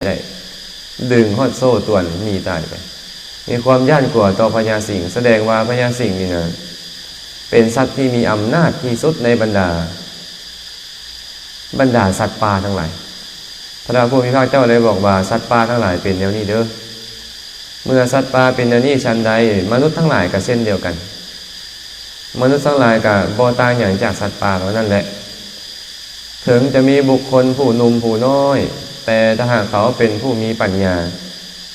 ໄດ້ ດຶງຮອດໂສ້ຕວນໜີຕາຍໄປ. ມີຄວາມຢ້ານກົວຕໍ່ພະຍາສິງ, ສະແດງວ່າພະຍາສິງນີ້ນະ ເປັນສັດທີ່ມີອຳນາດທີ່ສຸດໃນບັນດາ ບັນດາສັດປ່າທັງຫຼາຍ. ພະຜູ້ມີພະພາກເຈົ້າໄດ້ບອກວ່າ ສັດປ່າທັງຫຼາຍເປັນແນວນີ້ເດີ. ເມື່ອສັດປ່າເປັນແນວນີ້ ສັນໃດ ມະນຸດທັງຫຼາຍກໍເຊັ່ນດຽວກັນ. ມະນຸດທັງຫຼາຍກໍບໍ່ຕ່າງຫຍັງຈາກສັດປ່າເຫຼົ່ານັ້ນແຫຼະ. ເຖິງຈະມີບຸກຄົນຜູ້ໜຸ່ມຜູ້ນ້ອຍ, ແຕ່ຖ້າຫາກເຂົາເປັນຜູ້ມີປັນຍາ,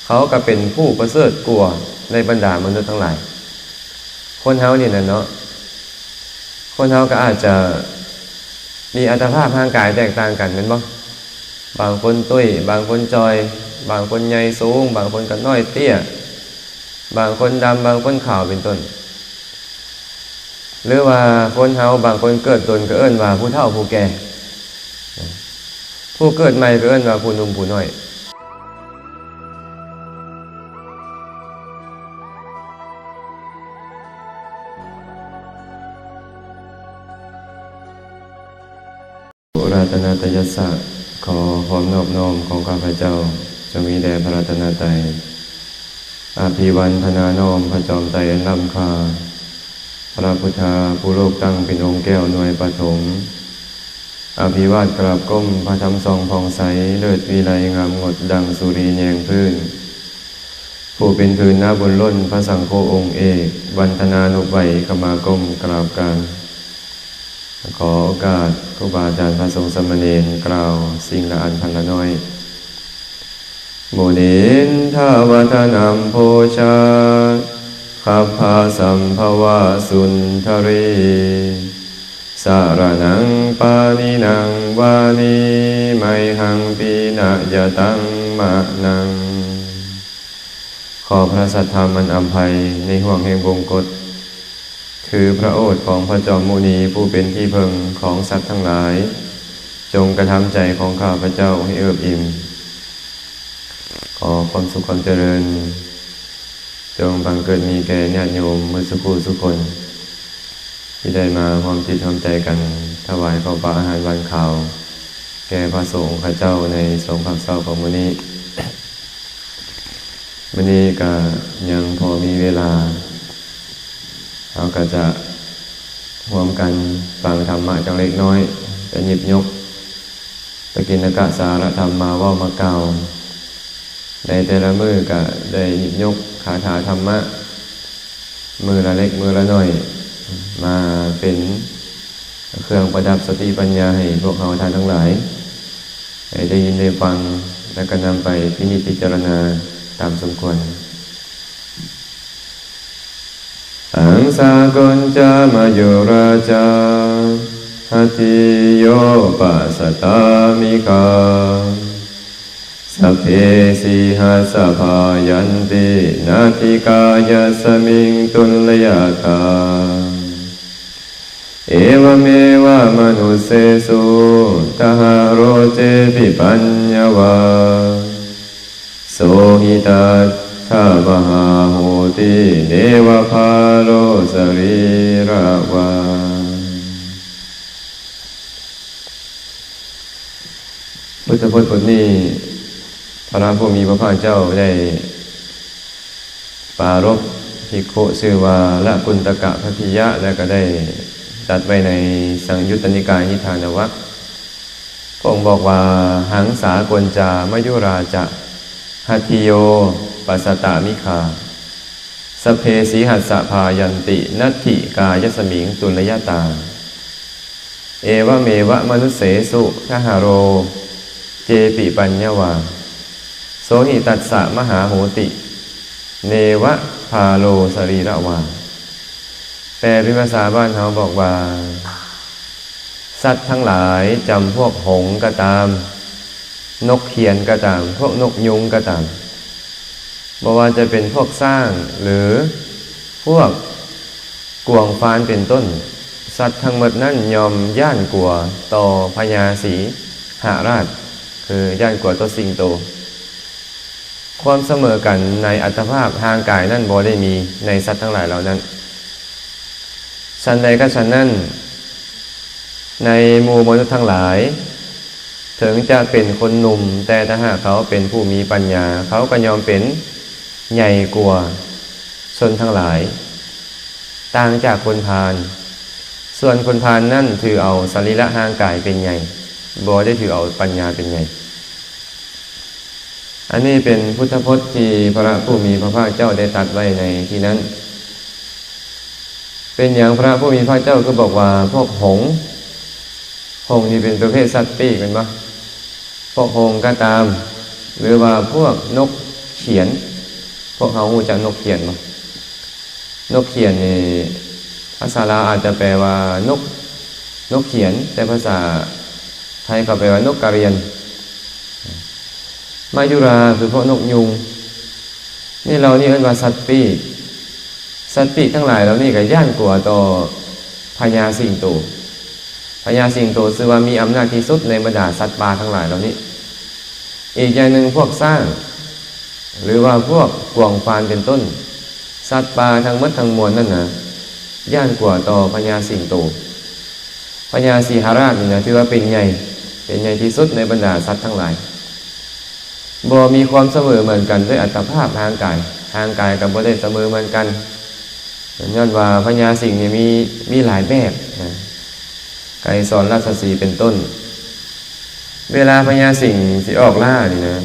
ເຂົາກໍເປັນຜູ້ປະເສີດກວ່າໃນບັນດາມະນຸດທັງຫຼາຍ. ຄົນເຮົານີ້ນະເນາະ, ຄົນເຮົາກໍອາດຈະມີອັດຕະພາບຮ່າງກາຍແຕກຕ່າງກັນແມ່ນບໍ່? ບາງຄົນຕຸ້ຍ, ບາງຄົນຈ່ອຍ, ບາງຄົນໃຫຍ່ສູງ, ບາງຄົນກໍນ້ອຍເຕ້ຍ, ບາງຄົນດຳ, ບາງຄົນຂາວ ເປັນຕົ້ນ. ຫຼືວ່າຄົນເຮົາບາງຄົນເກີດດົນກໍເອີ້ນວ່າຜູ້ເຖົ້າຜູ້ແກ່, ຜູ້ເກີດໃໝ່ກໍເອີ້ນວ່າຜູ້ໜຸ່ມຜູ້ນ້ອຍ. ໂອ ລັດຕະນະຕະຍັດສະ, ຂໍຄວາມນອບນ້ອມຂອງຂ້າພະເຈົ້າ ຈົ່ງມີແດ່ພະລັດຕະນະໄຕ. ອະພິວັນທະນານ້ອມພະຈອມໄຕອັນລ້ຳຄ່າ, ພະພຸດທາຜູ້ໂລກຕັ້ງເປັນອົງແກ້ວໜ່ວຍປະຖົມ. ອະພິວາດກາບກົ້ມພະທຳສ່ອງຜ່ອງໃສ, ເລີດວິໄລງາມງົດດັ່ງສຸລີແຍງພື້ນ. ຜູ້ເປັນພື້ນນາບຸນລົ້ນພະສັງໂຄອົງເອກ, ວັນທະນານົບໄຫວ້ຂະມາກົ້ມກາບການ. ຂໍໂອກາດຄູບາອາຈານພະສົງສາມະເນນກ່າວສິ່ງລະອັນພັນລະໜ້ອຍ. ມຸນິນທະວະທະນັມປູຊາ ຄັບພະສຳພະວະສຸນທະຣີ ສະລະນັງປານິນັງວານີ ໄມຫັງປີນະຍະຕັງມະນັງ. ຂໍພະສັດທຳອັນອຳໄພໃນຫ່ວງແຫ່ງວົງກົດ ຄືພະໂອດຂອງພະຈອມມຸນີ ຜູ້ເປັນທີ່ເພິ່ງຂອງສັດທັງຫຼາຍ ຈົ່ງກະທຳໃຈຂອງຂ້າພະເຈົ້າໃຫ້ເອິບອີ່ມ. ຂໍຄວາມສຸກຄວາມຈະເລີນ ຈົ່ງບັງເກີດມີແກ່ຍາດໂຍມໝົດສູ່ຜູ້ສູ່ຄົນ ທີ່ໄດ້ມາຮ່ວມຈິດຮ່ວມໃຈກັນ ຖວາຍເຂົ້າປາອາຫານຫວານຄາວ ແກ່ພະສົງຂະເຈົ້າໃນຊ່ວງພາກເຊົ້າຂອງມື້ນີ້. ມື້ນີ້ກະຍັງພໍມີເວລາ ເຮົາກະຈະຮ່ວມກັນຟັງທຳມະຈັກເລັກນ້ອຍ, ຈະຫຍິບຍົກປະກິນນະກະສາລະທຳມາເວົ້າມາກ່າວ. ໃນແຕ່ລະມື້ກະໄດ້ຫຍິບຍົກຄາຖາທຳມະ ມື້ລະເລັກມື້ລະໜ້ອຍ ມາເປັນເຄື່ອງປະດັບສະຕິປັນຍາໃຫ້ພວກເຮົາທ່ານທັງຫຼາຍ ໃຫ້ໄດ້ຍິນໄດ້ຟັງ ແລະກະນຳໄປພິນິດພິຈາລະນາຕາມສົມຄວນ. ອັງສາກົນຈາມະຍຸຣາຈາ ຫັດຖິໂຍປະສະຕາມິຄາ ສັບເພສີຫັດສະພາຍັນຕິ ນັດຖິກາຍັດສະມິງຕຸນລະຍະຕາ ເອວະເມວະມະນຸດເສສຸ ທະຫະໂຣເຈປິປັນຍະວາ ໂສຫິຕັດຖະມະຫາໂຫຕິ ເນວະພາໂລສະລີຣະວາ. ພຸດທະພົດບົດນີ້ ພະຜູ້ມີພະພາກເຈົ້າໄດ້ປາລົບພິກຂຸຊື່ວ່າ ລະກຸນຕະກະພັດທິຍະ ແລະ ກໍໄດ້ຕັດໄວ້ໃນສັງຍຸດຕະນິກາຍນິທານະວັກ. ພະອົງບອກວ່າ ຫັງສາກົນຈາມະຍຸຣາຈະ ຫັດຖິໂຍປະສະຕາມິຄາ ສັບເພສີຫັດສະພາຍັນຕິ ນັດຖິກາຍັດສະມິງຕຸນລະຍະຕາ ເອວະເມວະມະນຸດເສສຸ ທະຫະໂຣເຈປິປັນຍະວາ ໂສຫິຕັດສະມະຫາໂຫຕິ ເນວະພາໂລສະລີຣະວາ. ແປເປັນພາສາບ້ານເຮົາບອກວ່າ ສັດທັງຫຼາຍ ຈຳພວກຫົງກໍຕາມ, ນົກຂຽນກໍຕາມ, ພວກນົກຍຸງກໍຕາມ, ບໍ່ວ່າຈະເປັນພວກຊ້າງ ຫຼື ພວກກວາງຟານເປັນຕົ້ນ, ສັດທັງໝົດນັ້ນຍ່ອມຢ້ານກົວຕໍ່ພະຍາສີຫະລາດ, ຄືຢ້ານກົວຕໍ່ສິງໂຕ. ຄວາມສະເໝີກັນໃນອັດຕະພາບຮ່າງກາຍນັ້ນບໍ່ໄດ້ມີໃນສັດທັງຫຼາຍເຫຼົ່ານັ້ນ. ສັນໃດກໍສັນນັ້ນ, ໃນໝູ່ມະນຸດທັງຫຼາຍ, ເຖິງຈະເປັນຄົນໜຸ່ມ, ແຕ່ຖ້າຫາກເຂົາເປັນຜູ້ມີປັນຍາ, ເຂົາກໍຍ່ອມເປັນໃຫຍ່ກວ່າຊົນທັງຫຼາຍ, ຕ່າງຈາກຄົນພານ. ສ່ວນຄົນພານນັ້ນຖືເອົາສະລີລະຮ່າງກາຍເປັນໃຫຍ່, ບໍ່ໄດ້ຖືເອົາປັນຍາເປັນໃຫຍ່. ອັນນີ້ເປັນພຸດທະພົດທີ່ພະຜູ້ມີພະພາກເຈົ້າໄດ້ຕັດໄວ້ໃນທີ່ນັ້ນ. ເປັນຫຍັງພະຜູ້ມີພະພາກເຈົ້າຄືບອກວ່າພວກຫົງ? ຫົງນີ້ເປັນປະເພດສັດປີກແມ່ນບໍ່? ພວກຫົງກໍຕາມ ຫຼືວ່າພວກນົກຂຽນ. ພວກເຮົາຮູ້ຈັກນົກຂຽນບໍ່? ນົກຂຽນນີ້ ພາສາລາວອາດຈະແປວ່ານົກ, ນົກຂຽນ, ແຕ່ພາສາໄທເຂົາແປວ່ານົກກະລຽນ. ມາຍຸລາຄືພວກນົກຍຸງ. ນີ້ ເຫຼົ່ານີ້ເອີ້ນວ່າສັດປີກ. ສັດປີກທັງຫຼາຍເຫຼົ່ານີ້ກໍຢ້ານກົວຕໍ່ພະຍາສິງໂຕ. ພະຍາສິງໂຕຊື່ວ່າມີອຳນາດທີ່ສຸດໃນບັນດາສັດປ່າທັງຫຼາຍເຫຼົ່ານີ້. ອີກຢ່າງໜຶ່ງ ພວກຊ້າງ ຫຼືວ່າພວກກວາງຟານເປັນຕົ້ນ, ສັດປ່າທັງໝົດທັງມວນນັ້ນນະ ຢ້ານກົວຕໍ່ພະຍາສິງໂຕ. ພະຍາສີຫະລາດນີ້ນະ ຖືວ່າເປັນໃຫຍ່, ເປັນໃຫຍ່ທີ່ສຸດໃນບັນດາສັດທັງຫຼາຍ. ບໍ່ມີຄວາມສະເໝີເໝືອນກັນດ້ວຍອັດຕະພາບຮ່າງກາຍ, ຮ່າງກາຍກໍບໍ່ໄດ້ສະເໝີເໝືອນກັນ, ຍ້ອນວ່າພະຍາສິງນີ້ມີ, ມີຫຼາຍແບບນະ, ໄກສອນ ລາຊະສີເປັນຕົ້ນ. ເວລາພະຍາສິງຊິອອກລ່ານີ້ນະ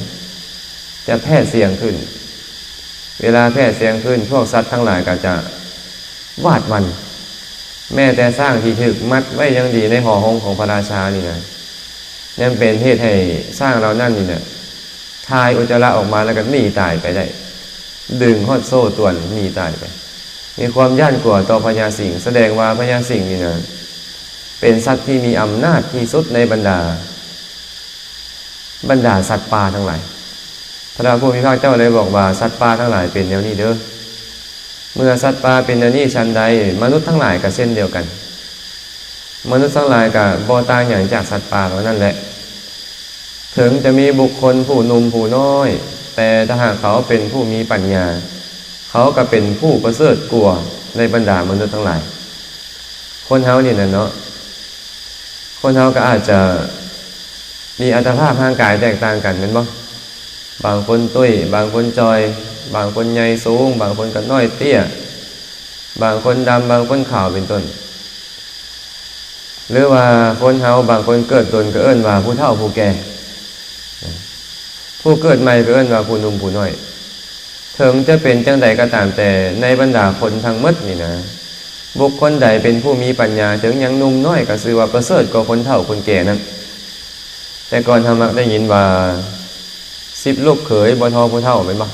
ຈະແຜດສຽງຂຶ້ນ. ເວລາແຜດສຽງຂຶ້ນ, ພວກສັດທັງຫຼາຍກໍຈະຫວາດຫວັ່ນ. ແມ້ແຕ່ຊ້າງທີ່ຖືກມັດໄວ້ຢ່າງດີໃນຫໍໂຮງຂອງພະລາຊານີ້ນະ, ຍັງເປັນເຫດໃຫ້ຊ້າງເຫຼົ່ານັ້ນນີ້ນະ ຖ່າຍອຸດຈະລະອອກມາແລ້ວກໍໜີຕາຍໄປໄດ້, ດຶງຮອດໂສ້ຕວນໜີຕາຍໄປ. ມີຄວາມຢ້ານກົວຕໍ່ພະຍາສິງ, ສະແດງວ່າພະຍາສິງນີ້ນະ ເປັນສັດທີ່ມີອຳນາດທີ່ສຸດໃນບັນດາ ບັນດາສັດປ່າທັງຫຼາຍ. ພະຜູ້ມີພະພາກເຈົ້າໄດ້ບອກວ່າ ສັດປ່າທັງຫຼາຍເປັນແນວນີ້ເດີ. ເມື່ອສັດປ່າເປັນແນວນີ້ ສັນໃດ ມະນຸດທັງຫຼາຍກໍເຊັ່ນດຽວກັນ. ມະນຸດທັງຫຼາຍກໍບໍ່ຕ່າງຫຍັງຈາກສັດປ່າເທົ່ານັ້ນແຫຼະ. ເຖິງຈະມີບຸກຄົນຜູ້ໜຸ່ມຜູ້ນ້ອຍ, ແຕ່ຖ້າຫາກເຂົາເປັນຜູ້ມີປັນຍາ, ເຂົາກໍເປັນຜູ້ປະເສີດກວ່າໃນບັນດາມະນຸດທັງຫຼາຍ. ຄົນເຮົານີ້ນະເນາະ, ຄົນເຮົາກໍອາດຈະມີອັດຕະພາບຮ່າງກາຍແຕກຕ່າງກັນແມ່ນບໍ່? ບາງຄົນຕຸ້ຍ, ບາງຄົນຈ່ອຍ, ບາງຄົນໃຫຍ່ສູງ, ບາງຄົນກໍນ້ອຍເຕ້ຍ, ບາງຄົນດຳ, ບາງຄົນຂາວເປັນຕົ້ນ. ຫຼືວ່າຄົນເຮົາບາງຄົນເກີດດົນກໍເອີ້ນວ່າຜູ້ເຖົ້າຜູ້ແກ່, ຜູ້ເກີດໃໝ່ກໍເອີ້ນວ່າຜູ້ໜຸ່ມຜູ້ນ້ອຍ. ເຖິງຈະເປັນຈັ່ງໃດກໍຕາມແຕ່, ໃນບັນດາຄົນທັງໝົດນີ້ນະ, ບຸກຄົນໃດເປັນຜູ້ມີປັນຍາ, ເຖິງຍັງໜຸ່ມນ້ອຍ, ກໍຊື່ວ່າປະເສີດກວ່າຄົນເຖົ້າຄົນແກ່ນັ້ນ. ແຕ່ກ່ອນເຮົາມັກໄດ້ຍິນວ່າ ສິບລູກເຂີຍບໍ່ທໍ່ຜູ້ເຖົ້າ ແມ່ນບໍ່?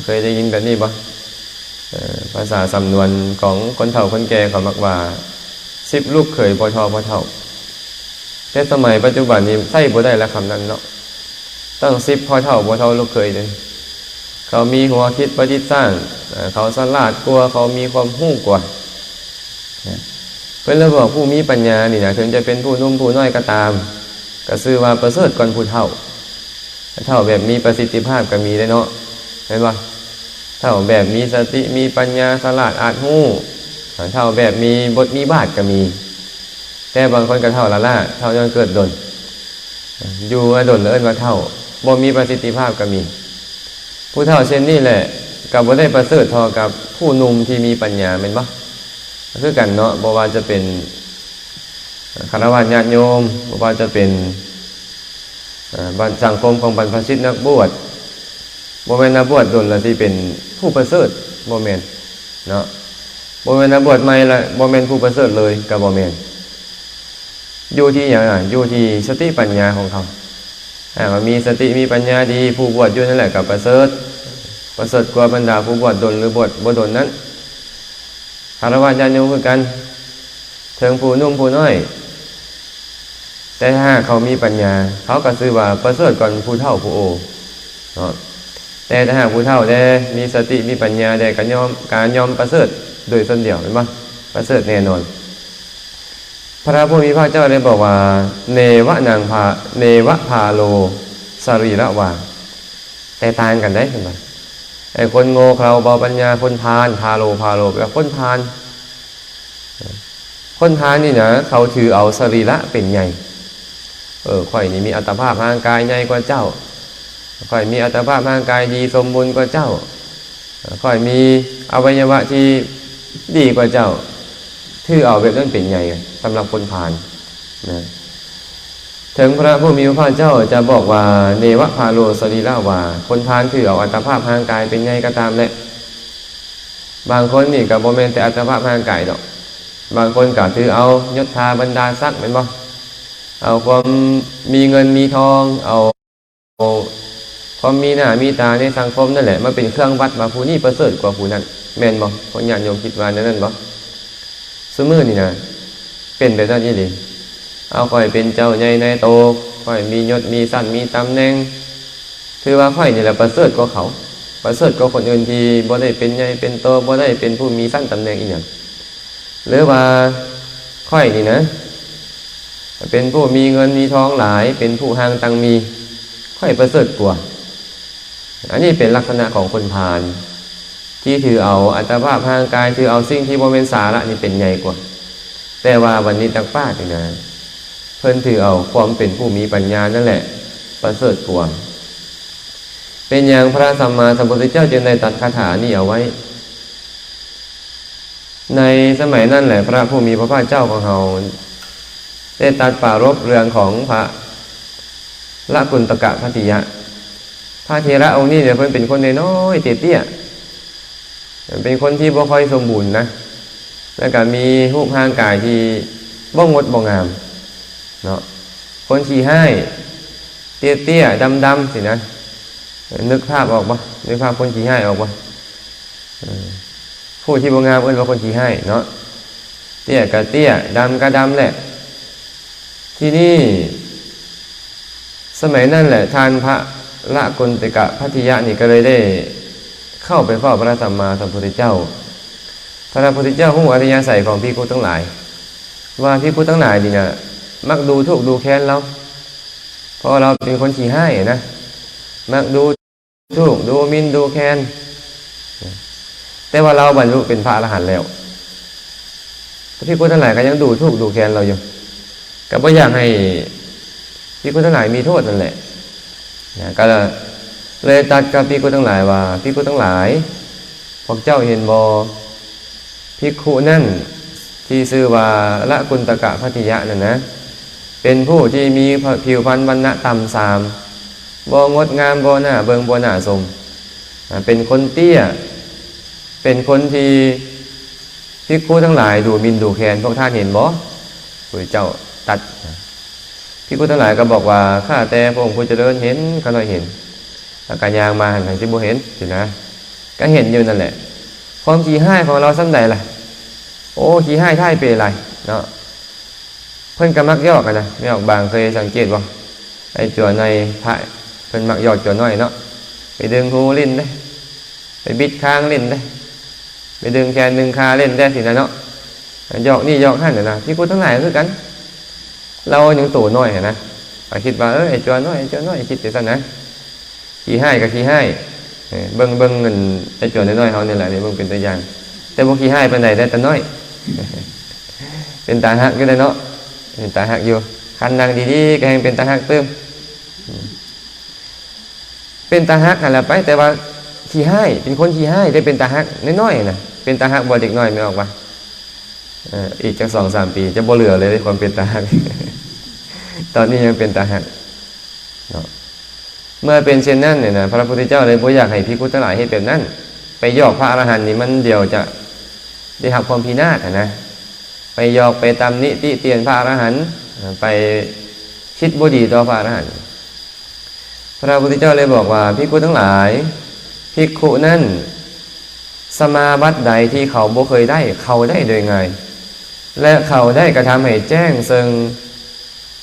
ເຄີຍໄດ້ຍິນແບບນີ້ບໍ່? ເອີ ພາສາສຳນວນຂອງຄົນເຖົ້າຄົນແກ່ເຂົາມັກວ່າ ສິບລູກເຂີຍບໍ່ທໍ່ພໍ່ເຖົ້າ. ແຕ່ສະໄໝປັດຈຸບັນນີ້ໃຊ້ບໍ່ໄດ້ລະຄຳນັ້ນເນາະ, ຕ້ອງສິບພໍ່ເຖົ້າບໍ່ທໍ່ລູກເຂີຍເດ້. ເຂົາມີຫົວຄິດປະດິດສ້າງ, ເຂົາສະຫຼາດກວ່າ, ເຂົາມີຄວາມຮູ້ກວ່າ. ເພິ່ນລະບອກ ຜູ້ມີປັນຍານີ້ນະ, ເຖິງຈະເປັນຜູ້ໜຸ່ມຜູ້ນ້ອຍກໍຕາມ, ກໍຊື່ວ່າປະເສີດກ່ອນຜູ້ເຖົ້າ. ເຖົ້າແບບມີປະສິດທິພາບກໍມີເດ້ເນາະ, ແມ່ນບໍ່? ເຖົ້າແບບມີສະຕິ, ມີປັນຍາ, ສະຫຼາດ, ອາດຮູ້, ເຖົ້າແບບມີບົດມີບາດກໍມີ. ແຕ່ບາງຄົນກໍເຖົ້າລ້າໆ, ເຖົ້າຍ້ອນເກີດດົນ, ຢູ່ມາດົນແລ້ວເອີ້ນວ່າເຖົ້າ, ບໍ່ມີປະສິດທິພາບກໍມີ. ຜູ້ເຖົ້າເຊັ່ນນີ້ແຫຼະ ກໍບໍ່ໄດ້ປະເສີດທໍ່ກັບຜູ້ໜຸ່ມທີ່ມີປັນຍາ, ແມ່ນບໍ່? ຄືກັນເນາະ, ບໍ່ວ່າຈະເປັນຄາລະວາດຍາດໂຍມ, ບໍ່ວ່າຈະເປັນ ເອີ ບັນ ສັງຄົມຂອງບັນພະຊິດນັກບວດ, ບໍ່ແມ່ນນັກບວດດົນລະຊິເປັນຜູ້ປະເສີດ, ບໍ່ແມ່ນເນາະ. ບໍ່ແມ່ນນັກບວດໃໝ່ລະບໍ່ແມ່ນຜູ້ປະເສີດເລີຍ, ກໍບໍ່ແມ່ນ. ຢູ່ທີ່ຫຍັງ? ຢູ່ທີ່ສະຕິປັນຍາຂອງເຂົາ. ຫາກວ່າມີສະຕິມີປັນຍາດີ, ຜູ້ບວດຢູ່ນັ້ນແຫຼະກໍປະເສີດ. ປະເສີດກວ່າບັນດາຜູ້ບວດດົນ ຫຼື ບວດບໍ່ດົນນັ້ນ. ຄາລະວາດຍາດໂຍມຄືກັນ, ເຖິງຜູ້ໜຸ່ມຜູ້ນ້ອຍ, ແຕ່ຖ້າຫາກເຂົາມີປັນຍາ, ເຂົາກໍຊື່ວ່າປະເສີດກ່ອນຜູ້ເຖົ້າຜູ້ໂອເນາະ. ແຕ່ຖ້າຫາກຜູ້ເຖົ້າແດ່, ມີສະຕິ, ມີປັນຍາແດ່, ກໍຍ່ອມ, ກໍຍ່ອມປະເສີດໂດຍສ່ວນດຽວ, ແມ່ນບໍ່? ປະເສີດແນ່ນອນ. ພະຜູ້ມີພະພາກເຈົ້າໄດ້ບອກວ່າ ເນວະນັງພາ, ເນວະພາໂລສະລີລະວາ. ແຕກຕ່າງກັນເດ້ ເຫັນບໍ່? ໄອ້ຄົນໂງ່ເຂົາເບົາປັນຍາ, ຄົນພານ, ພາໂລ, ພາໂລ ແປວ່າຄົນພານ. ຄົນພານນີ້ນະ ເຂົາຖືເອົາສະລີລະເປັນໃຫຍ່. ເອີ ຂ້ອຍນີ້ມີອັດຕະພາບຮ່າງກາຍໃຫຍ່ກວ່າເຈົ້າ, ຂ້ອຍມີອັດຕະພາບຮ່າງກາຍດີສົມບູນກວ່າເຈົ້າ, ຂ້ອຍມີອະໄວຍະວະທີ່ດີກວ່າເຈົ້າ, ຖືເອົາແບບນັ້ນເປັນໃຫຍ່ສຳລັບຄົນພານນະ. ເຖິງພະຜູ້ມີພະພາກເຈົ້າຈະບອກວ່າ ເນວະພາໂລສະລີລະວາ, ຄົນພານຖືເອົາອັດຕະພາບຮ່າງກາຍເປັນໃຫຍ່ກໍຕາມແຫຼະ, ບາງຄົນນີ້ກໍບໍ່ແມ່ນແຕ່ອັດຕະພາບຮ່າງກາຍດອກ, ບາງຄົນກໍຖືເອົາຍົດຖາບັນດາສັກແມ່ນບໍ່? ເອົາຄວາມມີເງິນມີທອງ, ເອົາຄວາມມີໜ້າມີຕາໃນສັງຄົມນັ້ນແຫຼະ ມາເປັນເຄື່ອງວັດວ່າຜູ້ນີ້ປະເສີດກວ່າຜູ້ນັ້ນ, ແມ່ນບໍ່? ພວກຍາດໂຍມຄິດວ່າແນວນັ້ນບໍ່? ຊຸມື້ນີ້ນະ ເປັນແບບນັ້ນອີ່ຫຼີ. ເອົາ ຂ້ອຍເປັນເຈົ້າໃຫຍ່ນາຍໂຕ, ຂ້ອຍມີຍົດມີຊັ້ນມີຕຳແໜ່ງ, ຖືວ່າຂ້ອຍນີ້ແຫຼະປະເສີດກວ່າເຂົາ, ປະເສີດກວ່າຄົນອື່ນທີ່ບໍ່ໄດ້ເປັນໃຫຍ່ເປັນໂຕ, ບໍ່ໄດ້ເປັນຜູ້ມີຊັ້ນຕຳແໜ່ງອີ່ຫຍັງ. ຫຼືວ່າຂ້ອຍນີ້ນະ ເປັນຜູ້ມີເງິນມີທອງຫຼາຍ, ເປັນຜູ້ຮັ່ງຕັ້ງມີ, ຂ້ອຍປະເສີດກວ່າ. ອັນນີ້ເປັນລັກສະນະຂອງຄົນພານ ທີ່ຖືເອົາອັດຕະພາບຮ່າງກາຍ, ຖືເອົາສິ່ງທີ່ບໍ່ແມ່ນສາລະນີ້ເປັນໃຫຍ່ກວ່າ. ແຕ່ວ່າບັນດິດນັກປາດນີ້ນະ ເພິ່ນຖືເອົາຄວາມເປັນຜູ້ມີປັນຍານັ້ນແຫຼະປະເສີດກວ່າ. ເປັນຫຍັງພະສຳມາສຳພຸດທະເຈົ້າຈຶ່ງໄດ້ຕັດຄາຖານີ້ເອົາໄວ້? ໃນສະໄໝນັ້ນແຫຼະ ພະຜູ້ມີພະພາກເຈົ້າຂອງເຮົາໄດ້ຕັດປາລົບເລື່ອງຂອງພະລະກຸນຕະກະພັດຕິຍະ. ພະເຖລະອົງນີ້ເນຍ ເພິ່ນເປັນຄົນນ້ອຍໆເຕ້ຍໆ, ເປັນຄົນທີ່ບໍ່ຄ່ອຍສົມບູນນະ, ແລ້ວກໍມີຮູບຮ່າງກາຍທີ່ບໍ່ງົດບໍ່ງາມເນາະ, ຄົນຂີ້ຮ້າຍ ເຕ້ຍໆ ດຳໆ ຊີ້ນະ. ນຶກພາບອອກບໍ່? ນຶກພາບຄົນຂີ້ຮ້າຍອອກບໍ່? ເອີ ຜູ້ທີ່ບໍ່ງາມເອີ້ນວ່າຄົນຂີ້ຮ້າຍເນາະ, ເຕ້ຍກໍເຕ້ຍ, ດຳກໍດຳແຫຼະ. ທີນີ້ ສະໄໝນັ້ນແຫຼະ ທ່ານພະລະກຸນຕະກະພັດຕິຍະນີ້ກໍເລີຍໄດ້ເຂົ້າໄປເຝົ້າພະສຳມາສຳພຸດທະເຈົ້າ. ພະພຸດທະເຈົ້າຮູ້ອັດທະຍາໄສຂອງພິກຂຸທັງຫຼາຍ ວ່າພິກຂຸທັງຫຼາຍນີ້ນະ ມັກດູຖູກດູແຄນລາວ, ເພາະວ່າລາວເປັນຄົນຂີ້ຮ້າຍນະ, ມັກດູຖູກ ດູໝິ່ນ ດູແຄນ. ແຕ່ວ່າລາວບັນລຸເປັນພະອະລະຫັນແລ້ວ, ແຕ່ພິກຂຸທັງຫຼາຍກໍຍັງດູຖູກດູແຄນລາວຢູ່, ກໍບໍ່ຢາກໃຫ້ພິກຂຸທັງຫຼາຍມີໂທດນັ້ນແຫຼະນະ. ກໍເລີຍຕັດກັບພິກຂຸທັງຫຼາຍວ່າ, ພິກຂຸທັງຫຼາຍ, ພວກເຈົ້າເຫັນບໍ່? ພິກຂຸນັ້ນທີ່ຊື່ວ່າລະກຸນຕະກະພັດຕິຍະນັ້ນນະ ເປັນຜູ້ທີ່ມີຜິວພັນວັນນະຕ່ຳຊາມ, ບໍ່ງົດງາມ, ບໍ່ໜ້າເບິ່ງ, ບໍ່ໜ້າຊົມ, ເປັນຄົນເຕ້ຍ, ເປັນຄົນທີ່ພິກຂຸທັງຫຼາຍດູໝິ່ນດູແຄນ. ພວກທ່ານເຫັນບໍ່? ພະພຸດທະເຈົ້າຕັດ. ພິກຂຸທັງຫຼາຍກໍບອກວ່າ, ຂ້າແຕ່ພະອົງຜູ້ຈະເລີນເຫັນ, ຂ້ານ້ອຍເຫັນ. ແລ້ວກໍຍ່າງມາ ໃຜຊິບໍ່ເຫັນ ຊີ້ນະ, ກໍເຫັນຢູ່ນັ້ນແຫຼະ. ຄວາມຂີ້ຮ້າຍຂອງລາວສ່ຳໃດລະ? ໂອ້ ຂີ້ຮ້າຍທ້າຍເປຫຼາຍເນາະ. ເພິ່ນກໍມັກຫຍອກຫັ້ນນະ, ແມ່ອອກບາງເຄີຍສັງເກດບໍ່? ໄອ້ຈົວນ້ອຍ ພະເພິ່ນມັກຫຍອກຈົວນ້ອຍເນາະ, ໄປດຶງຫູຫຼິ້ນເດ້, ໄປບິດຄາງຫຼິ້ນເດ້, ໄປດຶງແຂນດຶງຂາຫຼິ້ນເດ້ ຊີ້ນະເນາະ, ຫຍອກນີ້ຫຍອກຫັ້ນນະ. ພິກຂຸທັງຫຼາຍຄືກັນ, ລາວຍັງໂຕນ້ອຍຫັ້ນນະ, ກໍຄິດວ່າ ເອີ ໄອ້ຈົວນ້ອຍ, ໄອ້ຈົວນ້ອຍ, ຄິດຈັ່ງຊັ້ນນະ. ຂີ້ຮ້າຍກໍຂີ້ຮ້າຍ, ເອີ ເບິ່ງ ເບິ່ງອັນໄອ້ຈົວນ້ອຍໆເຮົານີ້ແຫຼະ, ນີ້ເບິ່ງເປັນຕົວຢ່າງ, ແຕ່ບໍ່ຂີ້ຮ້າຍປານໃດເດ້, ແຕ່ນ້ອຍ. ເປັນຕາຮັກຢູ່ເດ້ເນາະ, ເປັນຕາຮັກຢູ່. ຄັນນັ່ງດີໆ ກໍແຮ່ງເປັນຕາຮັກຕື່ມ. ເປັນຕາຮັກຫັ້ນລະໄປ, ແຕ່ວ່າຂີ້ຮ້າຍ, ເປັນຄົນຂີ້ຮ້າຍ ແຕ່ເປັນຕາຮັກ, ນ້ອຍໆນະ, ເປັນຕາຮັກບໍ່ເດັກນ້ອຍ ແມ່ອອກວ່າ? ເອີ ອີກຈັກສອງສາມປີ ຈະບໍ່ເຫຼືອເລີຍ ຄວາມເປັນຕາຮັກ. ຕອນນີ້ຍັງເປັນຕາຮັກເນາະ. ເມື່ອເປັນເຊັ່ນນັ້ນນີ້ນະ, ພະພຸດທະເຈົ້າເລີຍບໍ່ຢາກໃຫ້ພິກຂຸທັງຫຼາຍເຮັດແບບນັ້ນ. ໄປຫຍອກພະອະລະຫັນນີ້ ມັນດຽວຈະໄດ້ຮັບຄວາມພິນາດຫັ້ນນະ, ໄປຫຍອກ ໄປຕຳໜິຕິຕຽນພະອະລະຫັນ, ໄປຄິດບໍ່ດີຕໍ່ພະອະລະຫັນ. ພະພຸດທະເຈົ້າເລີຍບອກວ່າ, ພິກຂຸທັງຫຼາຍ, ພິກຂຸນັ້ນ ສະມາບັດໃດທີ່ເຂົາບໍ່ເຄີຍໄດ້ ເຂົ້າໄດ້ໂດຍງ່າຍ ແລະ ເຂົາໄດ້ກະທຳໃຫ້ແຈ້ງເຊິ່ງ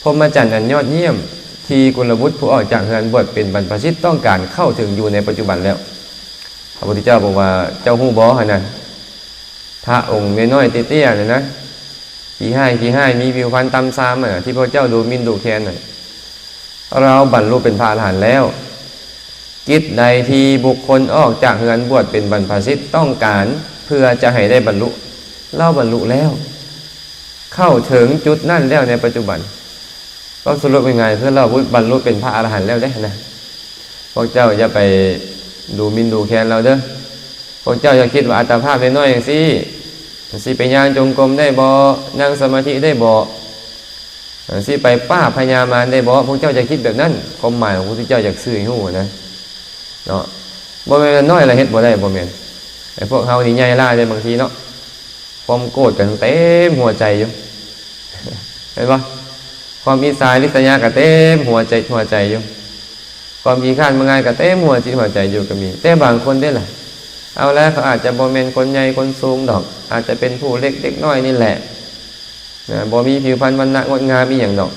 ພົມມະຈັນອັນຍອດຢ້ຽມ ທີ່ກຸນລະບຸດຜູ້ອອກຈາກເຮືອນບວດເປັນບັນພະຊິດຕ້ອງການເຂົ້າເຖິງຢູ່ໃນປັດຈຸບັນແລ້ວ. ພະພຸດທະເຈົ້າບອກວ່າ, ເຈົ້າຮູ້ບໍ່ຫັ້ນນະ, ພະອົງນ້ອຍໆເຕ້ຍໆນັ້ນນະ, ຂີ້ຮ້າຍ ຂີ້ຮ້າຍ ມີຜິວພັນຕ່ຳຊາມຫັ້ນນະ, ທີ່ພວກເຈົ້າດູໝິ່ນດູແຄນນັ້ນ, ລາວບັນລຸເປັນພະອະລະຫັນແລ້ວ. ກິດໃດທີ່ບຸກຄົນອອກຈາກເຮືອນບວດເປັນບັນພະຊິດຕ້ອງການເພື່ອຈະໃຫ້ໄດ້ບັນລຸ, ລາວບັນລຸແລ້ວ, ເຂົ້າເຖິງຈຸດນັ້ນແລ້ວໃນປັດຈຸບັນ. ເວົ້າສະຫຼຸບງ່າຍໆ ຄືລາວບຸ ບັນລຸເປັນພະອະລະຫັນແລ້ວເດ້ນະ. ພວກເຈົ້າຢ່າໄປດູໝິ່ນດູແຄນລາວເດີ້. ພວກເຈົ້າຢ່າຄິດວ່າອັດຕະພາບນ້ອຍໆຈັ່ງຊີ້ ຊິໄປຍ່າງຈົງກົມໄດ້ບໍ່? ນັ່ງສະມາທິໄດ້ບໍ່? ຊິໄປປາບພະຍາມານໄດ້ບໍ່? ພວກເຈົ້າຢ່າຄິດແບບນັ້ນ. ຄວາມໝາຍຂອງພະພຸດທະເຈົ້າຢາກສື່ໃຫ້ຮູ້ນະ ເນາະ. ບໍ່ແມ່ນວ່ານ້ອຍແລ້ວເຮັດບໍ່ໄດ້ ບໍ່ແມ່ນ. ແຕ່ພວກເຮົານີ້ໃຫຍ່ຫຼາຍເດ້ ບາງທີເນາະ. ຄວາມໂກດກັນເຕັມຫົວໃຈຢູ່ ເຫັນບໍ່? ຄວາມອິດສາລິດສະຍາກໍເຕັມຫົວໃຈ ຫົວໃຈຢູ່. ຄວາມຂີ້ຄ້ານເມື່ອຍກໍເຕັມຫົວຈິດຫົວໃຈຢູ່ກໍມີ. ແຕ່ບາງຄົນເດ້ລະ ເອົາລະ ເຂົາອາດຈະບໍ່ແມ່ນຄົນໃຫຍ່ຄົນສູງດອກ, ອາດຈະເປັນຜູ້ເລັກເດັກນ້ອຍນີ້ແຫຼະນະ, ບໍ່ມີຜິວພັນວັນນະງົດງາມອີ່ຫຍັງດອກ.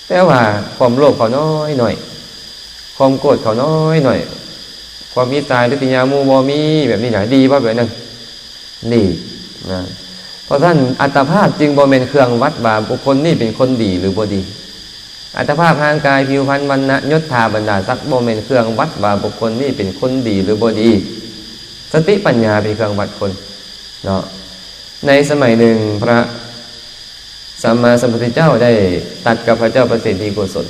ແຕ່ວ່າຄວາມໂລບເຂົານ້ອຍໆ, ຄວາມໂກດເຂົານ້ອຍໆ, ຄວາມອິດສາລິດສະຍາໝູ່ບໍ່ມີ, ແບບນີ້ນະ ດີບໍ່ແບບນັ້ນ? ນີ້ນະ. ເພາະສະນັ້ນ ອັດຕະພາບຈຶ່ງບໍ່ແມ່ນເຄື່ອງວັດວ່າບຸກຄົນນີ້ເປັນຄົນດີຫຼືບໍ່ດີ. ອັດຕະພາບຮ່າງກາຍ, ຜິວພັນ, ວັນນະ, ຍົດຖາ, ບັນດາສັກ ບໍ່ແມ່ນເຄື່ອງວັດວ່າບຸກຄົນນີ້ເປັນຄົນດີຫຼືບໍ່ດີ. ສະຕິປັນຍາເປັນເຄື່ອງວັດຄົນເນາະ. ໃນສະໄໝໜຶ່ງ ພະສຳມາສຳພຸດທະເຈົ້າໄດ້ຕັດກັບພະເຈົ້າປະເສນທິໂກສົນ.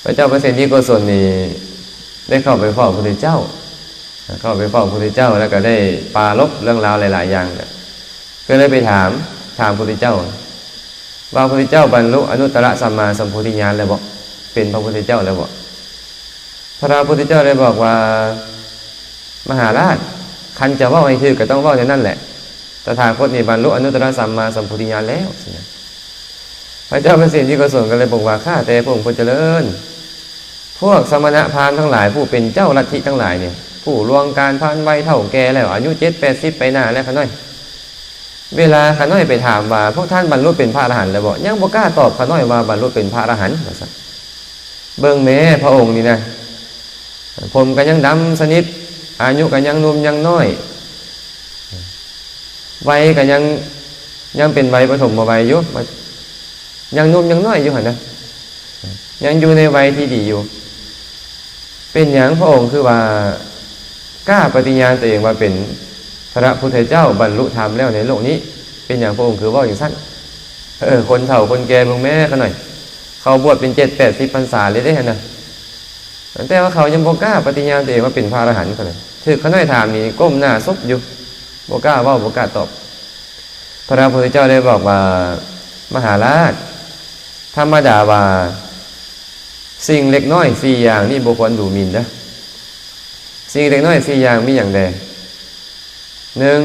ພະເຈົ້າປະເສນທິໂກສົນນີ້ໄດ້ເຂົ້າໄປເຝົ້າພະພຸດທະເຈົ້າ, ເຂົ້າໄປເຝົ້າພະພຸດທະເຈົ້າ ແລ້ວກໍໄດ້ປາລົບເລື່ອງລາວຫຼາຍໆຢ່າງ, ກໍເລີຍໄປຖາມ, ຖາມພະພຸດທະເຈົ້າວ່າ ພະພຸດທະເຈົ້າບັນລຸອະນຸດຕະລະສຳມາສຳໂພທິຍານແລ້ວບໍ? ເປັນພະພຸດທະເຈົ້າແລ້ວບໍ? ພະພຸດທະເຈົ້າໄດ້ບອກວ່າ ມະຫາລາດ, ຄັນຈະເວົ້າໃຫ້ຖືກກໍຕ້ອງເວົ້າແນວນັ້ນແຫຼະ, ຕະຖາຄົດນີ້ບັນລຸອະນຸດຕະລະສຳມາສຳໂພທິຍານແລ້ວ. ພະເຈົ້າປະເສນທິໂກສົນກໍເລີຍບອກວ່າ ຂ້າແຕ່ພະອົງຜູ້ຈະເລີນ, ພວກສະມະນະພາມທັງຫຼາຍ ຜູ້ເປັນເຈົ້າລັດທິທັງຫຼາຍນີ້ ຜູ້ລ່ວງການຜ່ານໄວເຖົ້າແກ່ແລ້ວ, ອາຍຸເຈັດແປດສິບໄປໜ້າແລ້ວ ຂ້ານ້ອຍ. ເວລາຂ້ານ້ອຍໄປຖາມວ່າ ພວກທ່ານບັນລຸເປັນພະອະລະຫັນແລ້ວບໍ? ຍັງບໍ່ກ້າຕອບຂ້ານ້ອຍວ່າບັນລຸເປັນພະອະລະຫັນ ວ່າຊັ້ນ. ເບິ່ງແມ້ພະອົງນີ້ນະ, ຜົມກໍຍັງດຳສະໜິດ, ອາຍຸກໍຍັງໜຸ່ມຍັງນ້ອຍ, ໄວກໍຍັງ, ຍັງເປັນໄວປະຖົມມະໄວຢູ່, ຍັງໜຸ່ມຍັງນ້ອຍຢູ່ຫັ້ນນະ, ຍັງຢູ່ໃນໄວທີ່ດີຢູ່. ເປັນຫຍັງພະອົງຄືວ່າກ້າປະຕິຍານຕົວເອງວ່າເປັນພະພຸດທະເຈົ້າ ບັນລຸທຳແລ້ວໃນໂລກນີ້? ເປັນຫຍັງພະອົງຄືເວົ້າຈັ່ງຊັ້ນ? ເອີ ຄົນເຖົ້າຄົນແກ່ເບິ່ງແມ້ຂ້ານ້ອຍ, ເຂົາບວດເປັນເຈັດແປດສິບພັນສາເລີຍເດ້ຫັ້ນນະ, ແຕ່ວ່າເຂົາຍັງບໍ່ກ້າປະຕິຍານຕົວເອງວ່າເປັນພະອະລະຫັນ. ຂ້ານ້ອຍ ຖືກຂ້ານ້ອຍຖາມນີ້ກົ້ມໜ້າສົບຢູ່, ບໍ່ກ້າເວົ້າ ບໍ່ກ້າຕອບ. ພະພຸດທະເຈົ້າໄດ້ບອກວ່າ ມະຫາລາດ, ທຳມະດາວ່າສິ່ງເລັກນ້ອຍສີ່ຢ່າງນີ້ບໍ່ຄວນດູໝິ່ນເດີ້. ສິ່ງເລັກນ້ອຍສີ່ຢ່າງມີຫຍັງແດ່? ໜຶ່ງ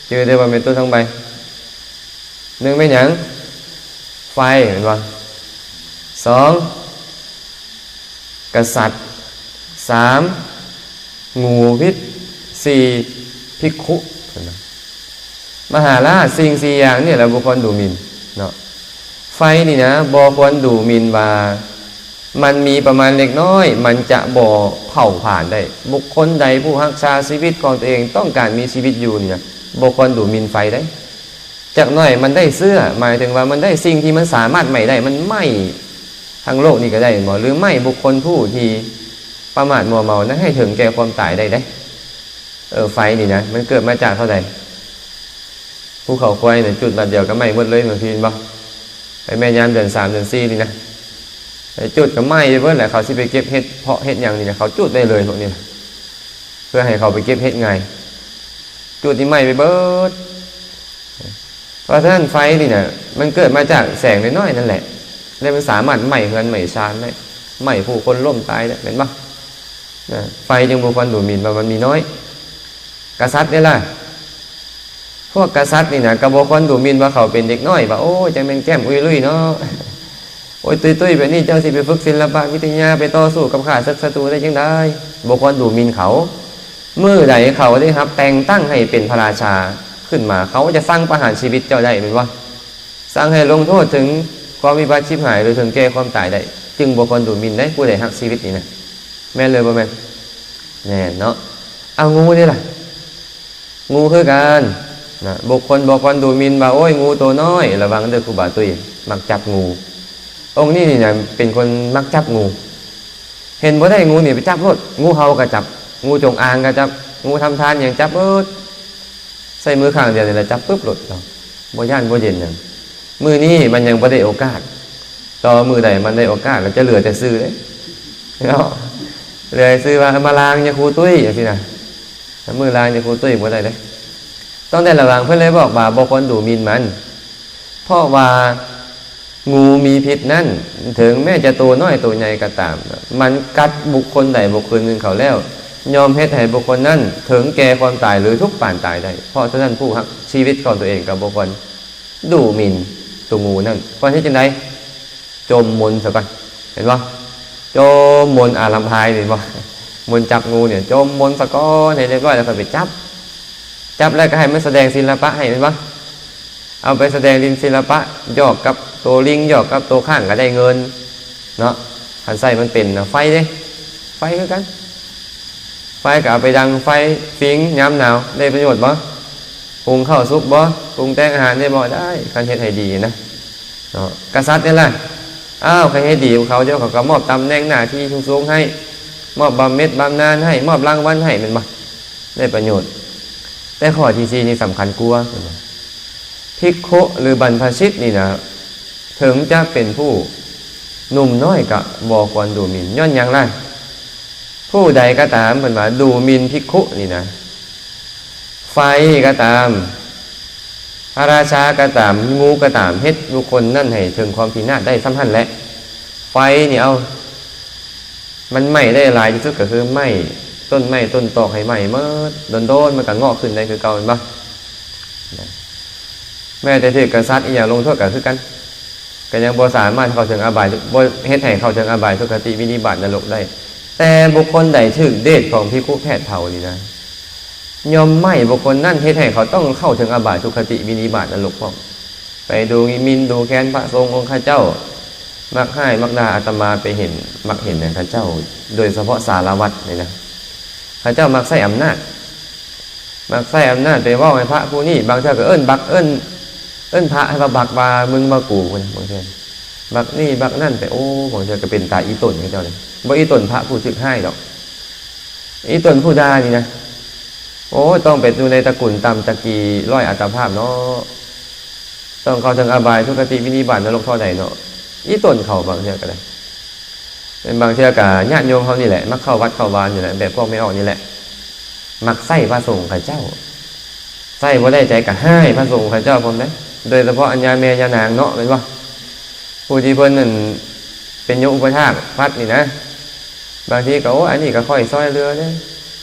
ຈື່ໄດ້ບໍ່ແມ່ນໂຕທັງໃບ? ໜຶ່ງແມ່ນຫຍັງ? ໄຟ ແມ່ນບໍ່? ສອງ ກະສັດ, ສາມ ງູພິດ, ສີ່ ພິກຂຸ. ມະຫາລາດ, ສິ່ງສີ່ຢ່າງນີ້ລະບໍ່ຄວນດູໝິ່ນເນາະ. ໄຟນີ້ນະ ບໍ່ຄວນດູໝິ່ນວ່າມັນມີປະມານເລັກນ້ອຍ, ມັນຈະບໍ່ເຜົາຜານໄດ້. ບຸກຄົນໃດຜູ້ຮັກສາຊີວິດຂອງຕົວເອງ ຕ້ອງການມີຊີວິດຢູ່ນີ້ນະ ບໍ່ຄວນດູໝິ່ນໄຟເດ້. ຈັກໜ້ອຍມັນໄດ້ເຊື້ອ, ໝາຍເຖິງວ່າມັນໄດ້ສິ່ງທີ່ມັນສາມາດໄໝ້ໄດ້, ມັນໄໝ້ທັງໂລກນີ້ກໍໄດ້ ແມ່ນບໍ່? ຫຼືໄໝ້ບຸກຄົນຜູ້ທີ່ປະໝາດມົວເມົານັ້ນໃຫ້ເຖິງແກ່ຄວາມຕາຍໄດ້ເດ້. ເອີ ໄຟນີ້ນະ ມັນເກີດມາຈາກເທົ່າໃດ? ພູເຂົາຄວາຍນະ ຈຸດບາດດຽວກໍໄໝ້ໝົດເລີຍ ບາງທີແມ່ນບໍ່? ໄປແມ່ຍາມເດືອນສາມເດືອນສີ່ນີ້ນະ ໄປຈຸດກໍໄໝ້ໄປເບິດແຫຼະ. ເຂົາຊິໄປເກັບເຫັດເຜາະເຫັດຫຍັງນີ້ນະ ເຂົາຈຸດໄດ້ເລີຍພວກນີ້ນະ ເພື່ອໃຫ້ເຂົາໄປເກັບເຫັດງ່າຍ. ຈຸດນີ້ໄໝ້ໄປເບິດ. ເພາະສະນັ້ນໄຟນີ້ນະ ມັນເກີດມາຈາກແສງນ້ອຍໆນັ້ນແຫຼະ ແລະມັນສາມາດໄໝ້ເຮືອນໄໝ້ຊານໄດ້, ໄໝ້ຜູ້ຄົນລົ້ມຕາຍໄດ້ ແມ່ນບໍ່? ນະ ໄຟຈຶ່ງບໍ່ຄວນດູໝິ່ນວ່າມັນມີນ້ອຍ. ກະສັດເດ້ລະ? ພວກກະສັດນີ້ນະ ກໍບໍ່ຄວນດູໝິ່ນວ່າເຂົາເປັນເດັກນ້ອຍ ວ່າ ໂອ້ຍ ຈັ່ງແມ່ນແກ້ມອຸຍລຸຍເນາະ, ໂອ້ຍ ຕຸ້ຍໆ ແບບນີ້ ເຈົ້າຊິໄປຝຶກສິນລະປະວິທະຍາ ໄປຕໍ່ສູ້ກັບຂ້າເສິກສັດຕູໄດ້ຈັ່ງໃດ? ບໍ່ຄວນດູໝິ່ນເຂົາ. ມື້ໃດເຂົາໄດ້ຮັບແຕ່ງຕັ້ງໃຫ້ເປັນພະລາຊາຂຶ້ນມາ ເຂົາຈະສັ່ງປະຫານຊີວິດເຈົ້າໄດ້ ແມ່ນບໍ່? ສັ່ງໃຫ້ລົງໂທດເຖິງຄວາມວິບັດຊິບຫາຍ ຫຼືເຖິງແກ່ຄວາມຕາຍໄດ້, ຈຶ່ງບໍ່ຄວນດູໝິ່ນໄດ໋ ຜູ້ໃດຮັກຊີວິດນີ້ນະ. ແມ່ນຫຼືບໍ່ແມ່ນ? ແມ່ນເນາະ. ເອົາ ງູເດ້ລະ? ງູຄືກັນນະ, ບຸກຄົນບໍ່ຄວນດູໝິ່ນວ່າ ໂອ້ຍ ງູໂຕນ້ອຍ. ລະວັງເດີ້ ຄູບາຕຸ້ຍມັກຈັບງູ. ອົງນີ້ນີ້ນະ ເປັນຄົນມັກຈັບງູ. ເຫັນບໍ່ໄດ້ງູນີ້ໄປຈັບໂລດ, ງູເຫົ່າກໍຈັບ, ງູຈົງອາງກໍຈັບ, ງູທຳທານຫຍັງຈັບເບິດ. ໃຊ້ມືຂ້າງດຽວນີ້ລະຈັບປຶບໂລດ, ບໍ່ຢ້ານບໍ່ເຢັນຫຍັງ. ມື້ນີ້ມັນຍັງບໍ່ໄດ້ໂອກາດ, ຕໍ່ມື້ໃດມັນໄດ້ໂອກາດແລ້ວ ຈະເຫຼືອແຕ່ຊື່ເດ້ເນາະ ເຫຼືອຊື່ວ່າມາລ້າງຍາຄູຕຸ້ຍຈັ່ງຊີ້ນະ. ມື້ລ້າງຍາຄູຕຸ້ຍບໍ່ໄດ້ເດ້ ຕ້ອງໄດ້ລະວັງ. ເພິ່ນເລີຍບອກວ່າບໍ່ຄວນດູໝິ່ນມັນ ເພາະວ່າງູມີພິດນັ້ນ ເຖິງແມ້ຈະໂຕນ້ອຍໂຕໃຫຍ່ກໍຕາມ ມັນກັດບຸກຄົນໃດບຸກຄົນໜຶ່ງເຂົ້າແລ້ວ ຍ່ອມເຮັດໃຫ້ບຸກຄົນນັ້ນເຖິງແກ່ຄວາມຕາຍ ຫຼື ທຸກປານຕາຍໄດ້. ເພາະສະນັ້ນ ຜູ້ຮັກຊີວິດຂອງຕົວເອງກໍບໍ່ຄວນດູໝິ່ນຕົວງູນັ້ນ. ຄວນເຮັດຈັ່ງໃດ? ຈົ່ມມົນຊະກ່ອນ ເຫັນບໍ່? ຈົ່ມມົນອາລຳພາຍນີ້ເຫັນບໍ່? ມົນຈັບງູນີ້ ຈົ່ມມົນຊະກ່ອນໃຫ້ຮຽບຮ້ອຍ ແລ້ວຄ່ອຍໄປຈັບ. ຈັບແລ້ວກໍໃຫ້ມັນສະແດງສິລະປະໃຫ້ ແມ່ນບໍ່? ເອົາໄປສະແດງສິລະປະ ຫຍອກກັບໂຕລິງ ຫຍອກກັບໂຕຄ້າງກໍໄດ້ເງິນເນາະ. ຄັນໃຊ້ມັນເປັນນະ ໄຟເດ້ ໄຟຄືກັນ ໄຟກໍເອົາໄປດັງໄຟຟິງຍາມໜາວ ໄດ້ປະໂຫຍດບໍ່? ຫຸງເຂົ້າສຸກບໍ່? ປຸງແຕ່ງອາຫານໄດ້ບໍ່? ໄດ້ ຄັນເຮັດໃຫ້ດີນະເນາະ. ກະສັດນີ້ລະ ອ້າວ ຄັນເຮັດດີກວ່າເຂົາ ເຈົ້າ ເຂົາກໍມອບຕຳແໜ່ງໜ້າທີ່ສູງໆໃຫ້ ມອບບຳເໜັດບຳນານໃຫ້ ມອບລາງວັນໃຫ້ ແມ່ນບໍ່? ໄດ້ປະໂຫຍດ. ແຕ່ຂໍ້ທີສີ່ນີ້ສຳຄັນກວ່າ ເພິກຂຸ ຫຼື ບັນພະຊິດນີ້ນະ ເຖິງຈະເປັນຜູ້ໜຸ່ມນ້ອຍກໍບໍ່ຄວນດູໝິ່ນ. ຍ້ອນຫຍັງລະ? ຜູ້ໃດກໍຕາມ ເພິ່ນວ່າດູໝິ່ນພິກຂຸນີ້ນະ ໄຟກໍຕາມ ພະລາຊາກໍຕາມ ງູກໍຕາມ ເຮັດບຸກຄົນນັ້ນໃຫ້ເຖິງຄວາມພິນາດໄດ້ສ່ຳຫັ້ນແຫຼະ. ໄຟນີ້ ເອົາ ມັນໄໝ້ໄດ້ຫຼາຍທີ່ສຸດກໍຄືໄໝ້ຕົ້ນໄມ້ຕົ້ນຕອກໃຫ້ໄໝ້ໝົດ ດົນໆມັນກໍງອກຂຶ້ນໄດ້ຄືເກົ່າ ແມ່ນບໍ່? ແມ້ແຕ່ຖືກກະສັດອີ່ຫຍັງລົງໂທດກໍຄືກັນ ກໍຍັງບໍ່ສາມາດເຂົ້າເຖິງອະບາຍ ບໍ່ເຮັດໃຫ້ເຂົ້າເຖິງອະບາຍ ສຸຄະຕິ ວິນິບາດ ນະລົກໄດ້. ແຕ່ບຸກຄົນໃດຖືກເດດຂອງພິກຂຸແຜດເຜົານີ້ນະ ຍ່ອມໄໝ້ບຸກຄົນນັ້ນ ເຮັດໃຫ້ເຂົາຕ້ອງເຂົ້າເຖິງອະບາຍ ສຸຄະຕິ ວິນິບາດ ນະລົກພ້ອມ. ໄປດູໝິ່ນດູແຄນພະສົງອົງຄະເຈົ້າ ມັກຮ້າຍມັກດ່າ. ອາດຕະມາໄປເຫັນ ມັກເຫັນນະ ເຂົາເຈົ້າ ໂດຍສະເພາະສາລະວັດນີ້ນະ ເຂົາເຈົ້າມັກໃຊ້ອຳນາດ ມັກໃຊ້ອຳນາດໄປເວົ້າໃຫ້ພະຜູ້ນີ້ ບາງເທື່ອກໍເອີ້ນບັກ ເອີ້ນ ເອີ້ນພະໃຫ້ວ່າບັກ ວ່າມຶງວ່າກູພຸ້ນນະ. ບາງເທື່ອບັກນີ້ບັກນັ້ນໄປ ໂອ້ ບາງເທື່ອກໍເປັນຕາອີ່ຕົນເຂົາເຈົ້າເດ້ ບໍ່ອີ່ຕົນພະຜູ້ຖືກຮ້າຍດອກ ອີ່ຕົນຜູ້ດ່ານີ້ນະ. ໂອ້ຍ ຕ້ອງໄປຢູ່ໃນຕະກຸນຕ່ຳຕະກີ ຮ້ອຍອັດຕະພາບເນາະ ຕ້ອງເຂົ້າເຖິງອະບາຍ ສຸຄະຕິ ວິນິບາດ ນະລົກເທົ່າໃດເນາະ. ອີ່ຕົນເຂົາບາງເທື່ອກໍໄດ້ ແມ່ນບາງເທື່ອກໍຍາດໂຍມເຮົານີ້ແຫຼະ ມັກເຂົ້າວັດເຂົ້າວາຢູ່ແຫຼະ ແບບພວກແມ່ອອກນີ້ແຫຼະ ມັກໃຊ້ພະສົງເຂົາເຈົ້າ ໃຊ້ບໍ່ໄດ້ໃຈກໍຮ້າຍພະສົງເຂົາເຈົ້າພ້ອມເດ້ ໂດຍສະເພາະອັນຍາແມ່ຍານາງເນາະ ແມ່ນບໍ່? ຜູ້ທີ່ເພິ່ນນັ້ນເປັນໂຍມອຸປະຖາກວັດນີ້ນະ ບາງທີກໍ ໂອ້ ອັນນີ້ກໍຂ້ອຍຊ່ອຍເຫຼືອເດ້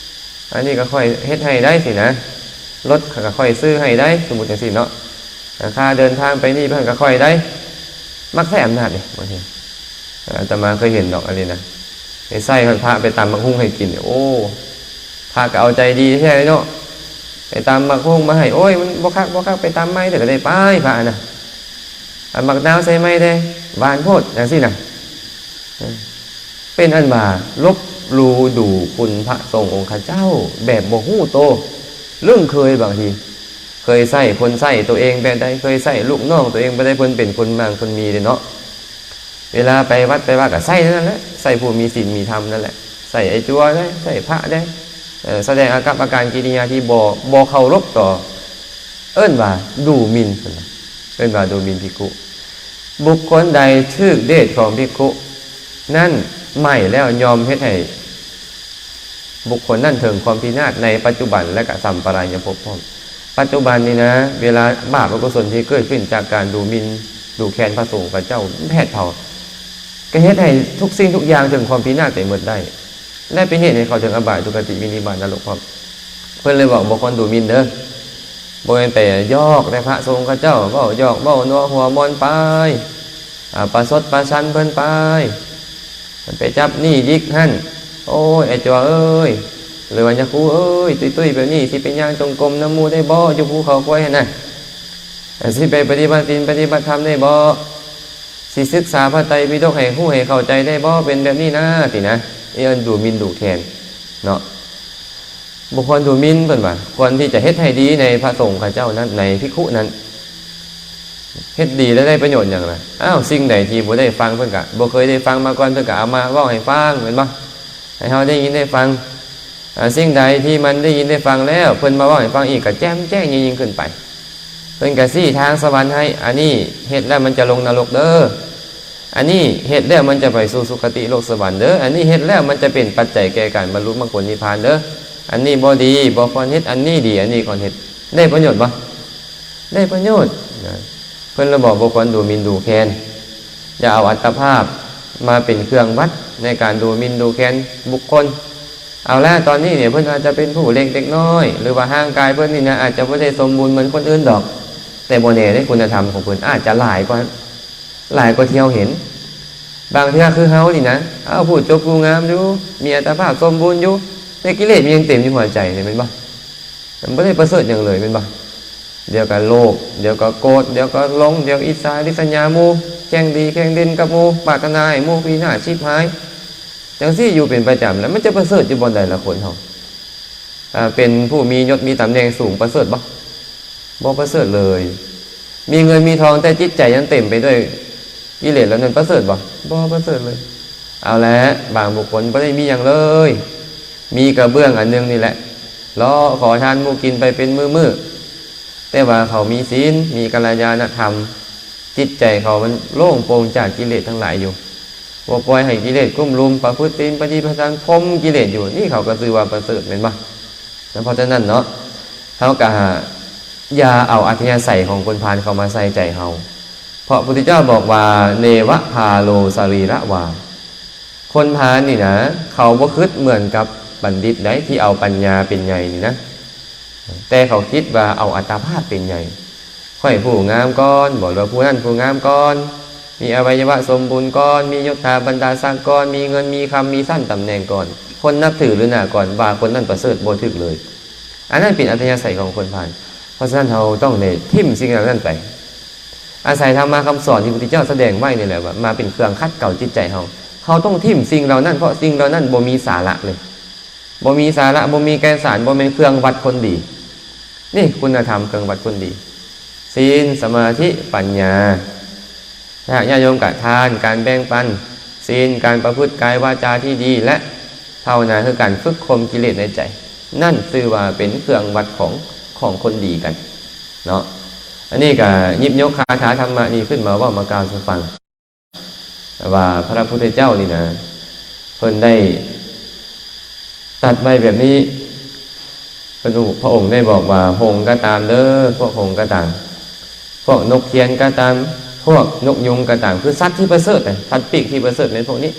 ອັນນີ້ກໍຂ້ອຍເຮັດໃຫ້ໄດ້ຊີ້ນະ ລົດກໍຂ້ອຍຊື້ໃຫ້ໄດ້ ສົມມຸດຈັ່ງຊີ້ເນາະ ຄ່າເດີນທາງໄປນີ້ເພິ່ນກໍຂ້ອຍໄດ້ ມັກໃຊ້ອຳນາດເດ້ ບາງທີ ອາດຕະມາເຄີຍເຫັນດອກອັນນີ້ນະ ໄປໃຊ້ຮອດພະໄປຕຳໝາກຫຸ່ງໃຫ້ກິນ ໂອ້ ພະກໍເອົາໃຈດີແທ້ເນາະ ໄປຕຳໝາກຫຸ່ງມາໃຫ້ ໂອ້ຍ ມັນບໍ່ຄັກ ບໍ່ຄັກ ໄປຕຳໃໝ່ເດີ ກໍໄດ້ໄປພະນະ ອາ ໝາກນາວໃສ່ໃໝ່ແດ່ ຫວານໂພດ ຈັ່ງຊີ້ນະ. ເອີ ເປັນອັນວ່າລົບຫຼູ່ດູຄຸນພະສົງອົງຄະເຈົ້າແບບບໍ່ຮູ້ໂຕ ລຶ້ງເຄີຍ ບາງທີເຄີຍໃຊ້ຄົນໃຊ້ໂຕເອງແບບໃດ ເຄີຍໃຊ້ລູກນ້ອງໂຕເອງແບບໃດ ເພິ່ນເປັນຄົນໝັ່ງຄົນມີເດ້ເນາະ. ເວລາໄປວັດໄປວາກໍໃຊ້ນັ້ນແຫຼະ ໃຊ້ຜູ້ມີສິນມີທຳນັ້ນແຫຼະ ໃຊ້ໄອ້ຈົວໄດ້ ໃຊ້ພະໄດ້ ເອີ ສະແດງອາກັບອາການກິລິຍາທີ່ບໍ່ ບໍ່ເຄົາລົບຕໍ່ ເອີ້ນວ່າດູໝິ່ນ ເພິ່ນວ່າ ເອີ້ນວ່າດູໝິ່ນພິກຂຸ. ບຸກຄົນໃດຖືກເດດຂອງພິກຂຸນັ້ນໄໝ້ແລ້ວ ຍ່ອມເຮັດໃຫ້ບຸກຄົນນັ້ນເຖິງຄວາມພິນາດໃນປັດຈຸບັນ ແລະ ກະສຳປະລາຍະພົບພ້ອມ. ປັດຈຸບັນນີ້ນະ ເວລາບາບອະກຸສົນທີ່ເກີດຂຶ້ນຈາກການດູໝິ່ນດູແຄນພະສົງຂອງເຈົ້າແຜດເຜົາ ກະເຮັດໃຫ້ທຸກສິ່ງທຸກຢ່າງເຖິງຄວາມພິນາດໄປໝົດໄດ້ ແລະ ເປັນເຫດໃຫ້ເຂົ້າເຖິງອະບາຍ ທຸກຄະຕິ ວິນິບາດ ນະລົກພ້ອມ. ເພິ່ນເລີຍບອກ ບໍ່ຄວນດູໝິ່ນເດີ ບໍ່ແມ່ນໄປຢອກແຕ່ພະສົງເຂົາເຈົ້າ ເວົ້າຢອກເວົ້ານົວຫົວມ່ວນໄປ ອາ ປະຊົດປະຊັນເພິ່ນໄປ ໄປຈັບນີ້ດິກຫັ້ນ ໂອ້ຍ ໄອ້ຈົວເອີຍ ຫຼືວ່າຍາຄູເອີຍ ຕຸ້ຍໆແບບນີ້ ຊິໄປຍ່າງຈົງກົມນຳໝູ່ໄດ້ບໍ່ ຢູ່ພູເຂົາຄວາຍຫັ້ນນະ ຊິໄປປະຕິບັດສິນປະຕິບັດທຳໄດ້ບໍ່ ຊິສຶກສາພະໄຕປິດົກໃຫ້ຮູ້ໃຫ້ເຂົ້າໃຈໄດ້ບໍ່ ເປັນແບບນີ້ນາ ຊີ້ນະ ເອີ້ນດູໝິ່ນດູແຄນເນາະ. ບໍ່ຄວນດູໝິ່ນ ເພິ່ນວ່າ ຄວນທີ່ຈະເຮັດໃຫ້ດີໃນພະສົງເຂົາເຈົ້ານັ້ນ ໃນພິກຂຸນັ້ນ ເຮັດດີແລ້ວໄດ້ປະໂຫຍດຫຍັງລະ? ອ້າວ ສິ່ງໃດທີ່ບໍ່ໄດ້ຟັງ ເພິ່ນກະບໍ່ເຄີຍໄດ້ຟັງມາກ່ອນ ເພິ່ນກະເອົາມາເວົ້າໃຫ້ຟັງ ແມ່ນບໍ່? ໃຫ້ເຮົາໄດ້ຍິນໄດ້ຟັງ ອາ ສິ່ງໃດທີ່ມັນໄດ້ຍິນໄດ້ຟັງແລ້ວ ເພິ່ນມາເວົ້າໃຫ້ຟັງອີກ ກະແຈ່ມແຈ້ງຍິ່ງໆຂຶ້ນໄປ ເພິ່ນກະຊີ້ທາງສະຫວັນໃຫ້ ອັນນີ້ເຮັດແລ້ວມັນຈະລົງນະລົກເດີ. ອັນນີ້ເຮັດແລ້ວມັນຈະໄປສູ່ສຸຄະຕິໂລກສະຫວັນເດີ, ອັນນີ້ເຮັດແລ້ວມັນຈະເປັນປັດໄຈແກ່ການບັນລຸມັກຜົນນິບພານເດີ, ອັນນີ້ບໍ່ດີ ບໍ່ຄວນເຮັດ, ອັນນີ້ດີ ອັນນີ້ຄວນເຮັດ. ໄດ້ປະໂຫຍດບໍ່? ໄດ້ປະໂຫຍດນະ. ເພິ່ນລະບອກບໍ່ຄວນດູໝິ່ນດູແຄນ, ຢ່າເອົາອັດຕະພາບມາເປັນເຄື່ອງວັດໃນການດູໝິ່ນດູແຄນບຸກຄົນ. ເອົາລະ ຕອນນີ້ນີ້ເພິ່ນອາດຈະເປັນຜູ້ເລັກເດັກນ້ອຍ ຫຼືວ່າຮ່າງກາຍເພິ່ນນີ້ນະ ອາດຈະບໍ່ໄດ້ສົມບູນເໝືອນຄົນອື່ນດອກ, ແຕ່ບໍ່ແນ່ເດ້ ຄຸນນະທຳຂອງເພິ່ນອາດຈະຫຼາຍກວ່າ ຫຼາຍກວ່າທີ່ເຮົາເຫັນ. ບາງເທື່ອຄືເຮົານີ້ນະ ເອົາ ຜູ້ຈົບຜູ້ງາມຢູ່ ມີອັດຕະພາບສົມບູນຢູ່ ແຕ່ກິເລດມັນຍັງເຕັມຢູ່ຫົວໃຈນີ້ ແມ່ນບໍ່? ມັນບໍ່ໄດ້ປະເສີດຫຍັງເລີຍ ແມ່ນບໍ່? ດຽວກໍໂລບ ດຽວກໍໂກດ ດຽວກໍຫຼົງ ດຽວອິດສາລິດສະຫຍາໝູ່ ແຂ່ງດີແຂ່ງເດັ່ນກັບໝູ່ ປາດຖະໜາໃຫ້ໝູ່ພິນາດຊິບຫາຍ ຈັ່ງຊີ້ຢູ່ເປັນປະຈຳ ແລ້ວມັນຈະປະເສີດຢູ່ບ່ອນໃດລະຄົນເຮົາ? ອ່າ ເປັນຜູ້ມີຍົດມີຕຳແໜ່ງສູງປະເສີດບໍ່? ບໍ່ປະເສີດເລີຍ. ມີເງິນມີທອງແຕ່ຈິດໃຈຍັງເຕັມໄປດ້ວຍກິເລດແລ້ວນັ້ນປະເສີດບໍ່? ບໍ່ປະເສີດເລີຍ. ເອົາແຫຼະ ບາງບຸກຄົນບໍ່ໄດ້ມີຫຍັງເລີຍ ມີກະເບື້ອງອັນໜຶ່ງນີ້ແຫຼະ ເລາະຂໍທານໝູ່ກິນໄປເປັນມື້ໆ ແຕ່ວ່າເຂົາມີສິນ ມີກັນລະຍານະທຳ ຈິດໃຈເຂົາມັນໂລ່ງໂປ່ງຈາກກິເລດທັງຫຼາຍຢູ່ ບໍ່ປ່ອຍໃຫ້ກິເລດກຸ້ມລຸມ ປະພຶດສິນປະຕິປະສັງ ຂົ່ມກິເລດຢູ່ ນີ້ເຂົາກໍຊື່ວ່າປະເສີດແມ່ນບໍ່? ເພາະສະນັ້ນເນາະ ເຮົາກໍຢ່າເອົາອັດທະຍາໄສຂອງຄົນພານເຂົ້າມາໃສ່ໃຈເຮົາ ເພາະພຸດທະເຈົ້າບອກວ່າ ເນວະພາໂລສະລີລະວາ ຄົນພານນີ້ນະ ເຂົາບໍ່ຄິດເໝືອນກັບບັນດິດໃດທີ່ເອົາປັນຍາເປັນໃຫຍ່ນີ້ນະ ແຕ່ເຂົາຄິດວ່າເອົາອັດຕະພາບເປັນໃຫຍ່. ຂ້ອຍຜູ້ງາມກ່ອນ ບໍ່ ຫຼືວ່າຜູ້ນັ້ນຜູ້ງາມກ່ອນ ມີອະໄວຍະວະສົມບູນກ່ອນ ມີຍົດຖາບັນດາສັກກ່ອນ ມີເງິນມີຄຳ ມີຊັ້ນຕຳແໜ່ງກ່ອນ ຄົນນັບຖືຫຼືໜ້າກ່ອນ ວ່າຄົນນັ້ນປະເສີດ ບໍ່ຖືກເລີຍ. ອັນນັ້ນເປັນອັດທະຍາໄສຂອງຄົນພານ. ເພາະສະນັ້ນເຮົາຕ້ອງໄດ້ຖິ້ມສິ່ງເຫຼົ່ານັ້ນໄປ. ອາໄສທຳມະຄຳສອນທີ່ພະພຸດທະເຈົ້າສະແດງໄວ້ນີ້ແຫຼະ ວ່າມາເປັນເຄື່ອງຂັດເກົາຈິດໃຈເຮົາ. ເຮົາຕ້ອງຖິ້ມສິ່ງເຫຼົ່ານັ້ນ ເພາະສິ່ງເຫຼົ່ານັ້ນບໍ່ມີສາລະເລີຍ. ບໍ່ມີສາລະ ບໍ່ມີແກ່ນສານ ບໍ່ແມ່ນເຄື່ອງວັດຄົນດີ. ນີ້ຄຸນນະທຳເຄື່ອງວັດຄົນດີ ສິນ ສະມາທິ ປັນຍາ. ຖ້າຫາກຍາດໂຍມກະທານ ການແບ່ງປັນ ສິນ ການປະພຶດກາຍວາຈາທີ່ດີ ແລະ ພາວະນາ ຄືການຝຶກຂົ່ມກິເລດໃນໃຈ. ນັ້ນຊື່ວ່າເປັນເຄື່ອງວັດຂອງ ຂອງຄົນດີກັນເນາະ. ອັນນີ້ກະຫຍິບຍົກຄາຖາທຳມະນີ້ຂຶ້ນມາເວົ້າມາກ່າວສູ່ຟັງ ວ່າພະພຸດທະເຈົ້ານີ້ນະ ເພິ່ນໄດ້ຕັດໄວ້ແບບນີ້. ເພິ່ນ ພະອົງໄດ້ບອກວ່າ ຫົງກໍຕາມເດີ ພວກຫົງກໍຕາມ ພວກນົກຂຽນກໍຕາມ ພວກນົກຍຸງກໍຕາມ ຄືສັດທີ່ປະເສີດນະ ສັດປີກທີ່ປະເສີດແມ່ນພວກນີ້.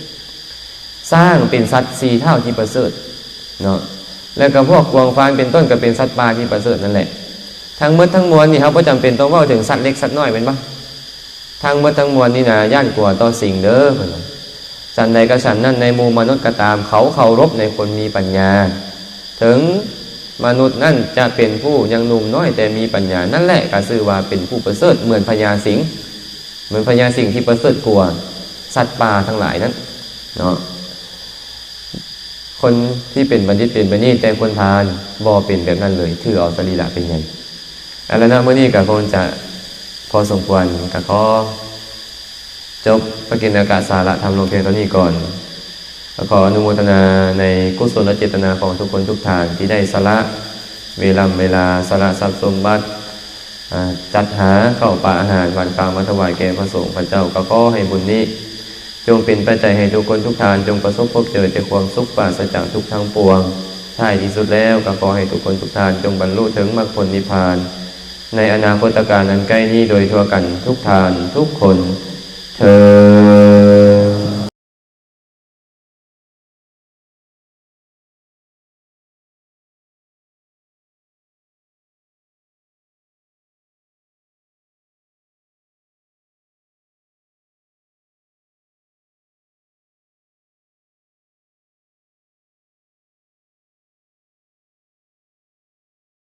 ຊ້າງເປັນສັດສີ່ເທົ້າທີ່ປະເສີດເນາະ ແລ້ວກໍພວກກວາງຟານເປັນຕົ້ນ ກໍເປັນສັດປ່າທີ່ປະເສີດນັ້ນແຫຼະ. ທັງໝົດທັງມວນນີ້ ເຮົາບໍ່ຈຳເປັນຕ້ອງເວົ້າເຖິງສັດເລັກສັດນ້ອຍແມ່ນບໍ່? ທັງໝົດທັງມວນນີ້ນະ ຢ້ານກົວຕໍ່ສິງເດີ ເພິ່ນວ່າ. ສັນໃດກໍສັນນັ້ນ ໃນໝູ່ມະນຸດກໍຕາມ ເຂົາເຄົາລົບໃນຄົນມີປັນຍາ. ເຖິງມະນຸດນັ້ນຈະເປັນຜູ້ຍັງໜຸ່ມນ້ອຍແຕ່ມີປັນຍາ ນັ້ນແຫຼະກໍຊື່ວ່າເປັນຜູ້ປະເສີດ ເໝືອນພະຍາສິງ ເໝືອນພະຍາສິງທີ່ປະເສີດກວ່າສັດປ່າທັງຫຼາຍນັ້ນເນາະ. ຄົນທີ່ເປັນບັນດິດເປັນແບບນີ້ ແຕ່ຄົນພານບໍ່ເປັນແບບນັ້ນເລີຍ ຖືເອົາສະລີລະເປັນໃຫຍ່. ເອົາລະເນາະ ມື້ນີ້ກໍຄົງຈະພໍສົມຄວນ ກໍຂໍຈົບພະກິນນະກະສາລະທຳລົງພຽງເທົ່ານີ້ກ່ອນ. ກໍຂໍອະນຸໂມທະນາໃນກຸສົນເຈດຕະນາຂອງທຸກຄົນທຸກທ່ານ ທີ່ໄດ້ສະຫຼະເວລາ ເວລາ ສະຫຼະຊັບສົມບັດ ອາ ຈັດຫາເຂົ້າປາອາຫານຫວານຄາວມາຖວາຍແກ່ພະສົງພະເຈົ້າ. ກໍຂໍໃຫ້ບຸນນີ້ ຈົ່ງເປັນປັດໄຈໃຫ້ທຸກຄົນທຸກທ່ານ ຈົ່ງປະສົບພົບເຈີແຕ່ຄວາມສຸກ ປາສະຈາກທຸກທັງປວງ. ທ້າຍທີ່ສຸດແລ້ວ ກໍຂໍໃຫ້ທຸກຄົນທຸກທ່ານ ຈົ່ງບັນລຸເຖິງມັກຜົນນິບພານ ໃນອະນາຄົດຕະການອັນໃກ້ນີ້ໂດຍທົ່ວກັນທຸກທ່ານທຸກຄົນເທີ້ນ.